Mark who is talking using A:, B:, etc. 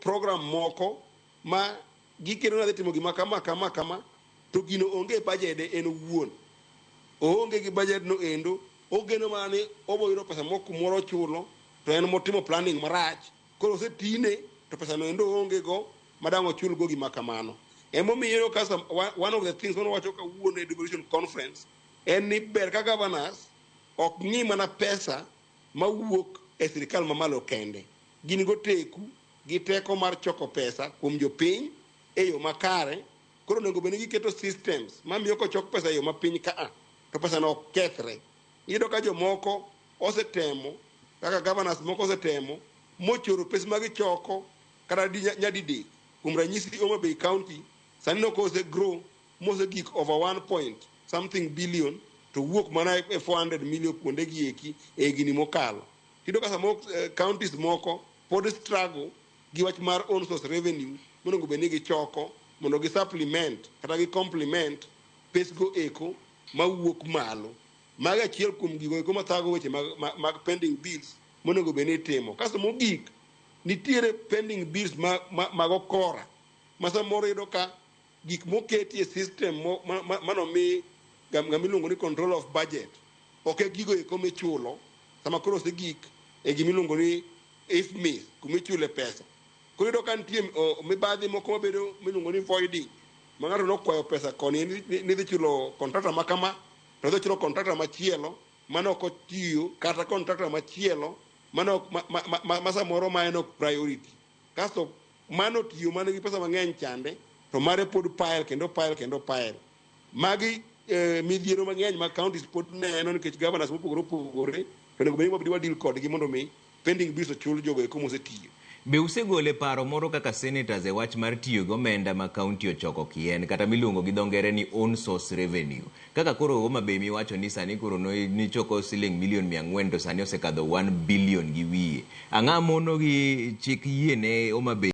A: program moko ma gikelo ni adhi timo gima kama kama kama, to gino onge e bajede en owuon. Oonge gi budget no endo, ogeno mana ni obo yudo pesa moko kumoro ochulo, to en motimo planning marach. Koro osetine to pesa no endo oonge go madang' ochul go gima kamano. Emomiyo iyudo ka one of the things mane wacho kawuono e devolution conference en ni ber ka governors ok ng'i mana pesa mawuok e sirikal mamalo kende. Gin goteku gi teko mar choko pesa kuom jopiny e yo makare. Koro onego bed ni giketo systems mamiyo kochok pesa e yo mapiny kaa to pesa no ok kethre. Iyudo ka jomoko osetemo, kaka governors moko osetemo mochoro pes ma gichoko kata nyadidek. Kuom ranyisi, Homa Bay County sani no ose grow mosegik over 1 point something billion, to wuok mana e 400 million kuonde gi eki e higni mokalo. Iyudo ka samoro counties moko pod struggle gi wach mar own source revenue monego bed ni gichoko mondo gi supplement kata gi complement pesgo eko mawuok malo. Mago achiel kuom gigo eko mathago weche mag pending bills monego bed ni itimo. Kasto mogik, nitiere pending bills mag okora ma samoro iyudo ka gik moketi e system manomi ng'ama iluongo ni control of budget ok e gigo eko michulo sama koro osegik e gimiluongo ni IFMIS, kumichule pesa. Koro iyudo ka nitie mibadhi moko mabedo miluongo ni voiding, ma ng'ato nokwayo pesa koni ni dhi chulo contractor ma kama, to odhi chulo contractor machielo mane ok otiyo, kata contractor machielo mane ok ma samoro ma en ok priority. Kasto mano tiyo mana gi pesa mang'eny chande, to mare pod pile kendo pile kendo pile. Magi midhiero mang'eny ma counties pod neno nikech governors mopogore opogore, to onego bed ni wabed wadeal kodgi mondo mi pending bills ochul jogo eko mosetiyo.
B: Be usegolo paro moro kaka senators e wach mar tiyo gi omenda ma kaunti ochoko kien, kata miluongo gi dho ngere ni own source revenue? Kaka koro Homa Bay miwacho ni sani koro nichoko siling milion 400, to sani osekadho 1 billion gi wiye. Ang'a mono gi chik yiene Homa Bay